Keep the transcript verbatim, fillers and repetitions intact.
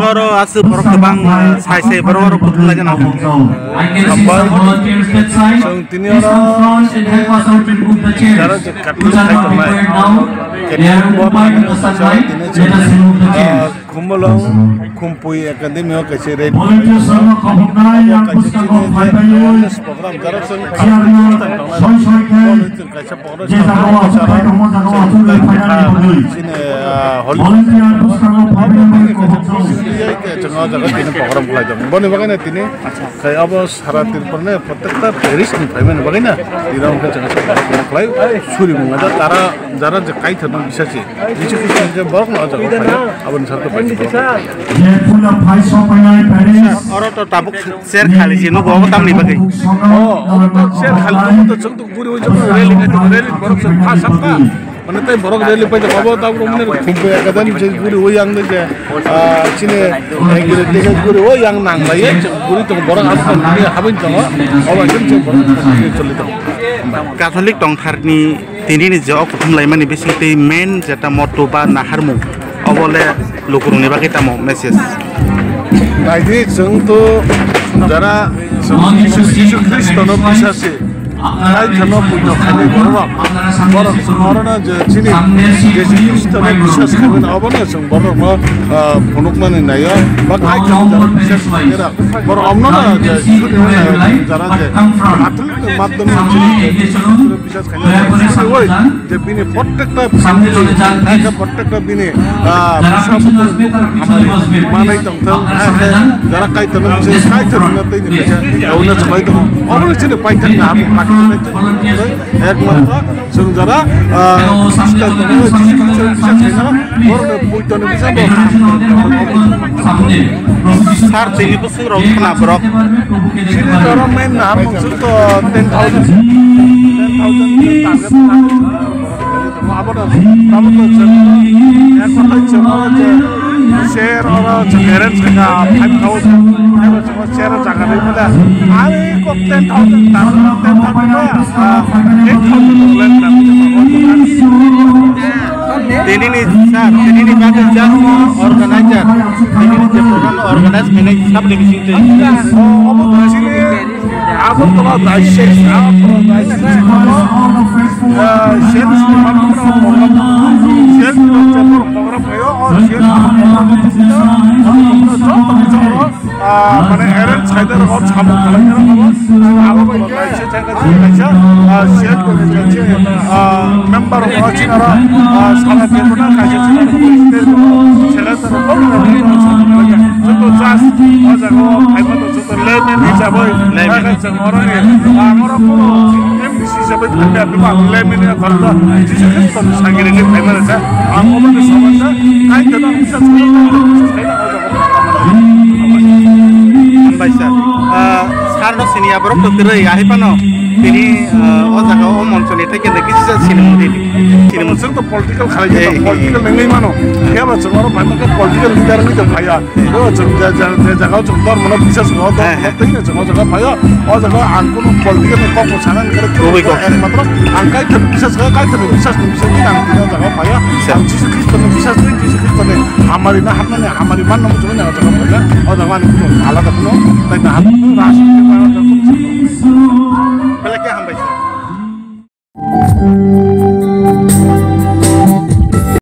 Oro aswk borok kwbang, ah, sai sai borok oro kutung lai gana. Hambai. Chwng tini oro jara je Catholic khai tongnai. Catholic bo tini chwng, ah, Khumulwng Khumpui Academy o kaisa rally. Abo kaisa chini je awareness program, jara chwng Khumulwng tongnai. Kaisa program chini, ah, holi. Chwng o jaga tini program khlai tongo. Boni bagwi no tini khai abo sara Tripura ni protekta parish ni phaimani bagwi no tini wngkha chwng khlai suri mwnga da tara jara je kaithar no bisa se. Jisu Khristo je borok no o jaga phai, aboni sarto pai. Oro to tabuk share khali je nugo, obo tamni bagwi? O, obo to share khali nugo to chwng to guri oi jabo rally, rally borok se pha sakha. Mane tai borok rally pai jabo, obo tabuk mane khumbai ekadam je guri oi ang je, ah, chini guri oi ang nang lai, guri to borok aswk ni habin tongo, obo ekdam je borok choli tongo. Catholic tongtharni Tini ni je o kuthum laimani bisingtwi main jeta motto ba naharmung, obo le lukurokni bagwi tamo message? Naidi, chwng to jara chwng Jisu, Jisu Khristo no bisasi, Kaitor no pujo khainai borok, borok chwng oro no je chini Jisu Khristo no bisas khaimani obo no chwng borok no, ah, phunukmani naio, ba Kaitor no jara bisas khainai rok borok omno no je suri naio jara je Catholic ni madhyome bisas khainai, oi, je bini prottekta family, hai khe prottekta bini, ah, bwsa bukhuk hamwi manwi tongthok, hai khe jara Kaitor no bising, Kaitor no twi ni khe, yaui no chwlai tongo. Obo no chini paithak na, ekmatro chwng jara, ah, Jisu Khristo, Jisu Khristo bisas khainai, borok no puito ni bising bo. Sir, tini bwswk rok khna borok. Chini jora main na, mungsuk to ten thousand, ten thousand target na. Abo to, abo to chwng, ek kothai chwng oro je share oro chwng arrange kha five thousand, five thousand share jaga nai mada. Are kok ten thousand target, ten thousand ba, ah, eight thousand plan na. Tini ni sir, tini ni bagwi just organizer, tini ni je program organize khainai sabni bisingtwi. O, obo to chini Agartala diocese, Agartala diocese, ah, sales department o program, sales department o program khaio, o sales department o joto bichoro, ah, mane arrange khaida rok, samung khlaina rok, abo bai kaisa, kaisa, ah, sales organization, ah, member rok, chini aro, ah, sara Tripura kaisa, chini aro, state rok, sales rok, joto just o jaga o phaima. Layman hisabai, layman. Chwng oroni, ang oro kuno M D C hisabai thangya, bebak layman ya khoroksa, Jisu Khristo ni sagiri ni phaimani sa, ang obo ni somosa, kai kheno ang bisa chwng, Hambai sir. Ah, sir no siniya borok to kwrwi, ahi phano. Tini, ah, o jaga o monchoni tei kenda kisa sinimung tini. Sinimung. Chwng to political khalai Ei, ei, political ei. Nangwi mano. Phiya ba chwng oro phaima khe political leader wngwi tong phaiya. Ei. O chwng je, je, je jaga o chwng dor mano bisas ko, dor Heh, heh. Tei chwng o jaga phaiya. O jaga ang kunu political ni kok bo sana ni kare Kubui kok. Ekmatro ang Kaitor ni bisas ko, Kaitor ni bisas ni bisas ni ang tini o jaga phaiya. Sir. Ang Jisu Khristo ni bisas ni, Jisu Khristo ni hamari na hamnani hamari man no chwng o jaga phaiya. O jaga ani kunu alada kunu, tai na hamari kunu rajniti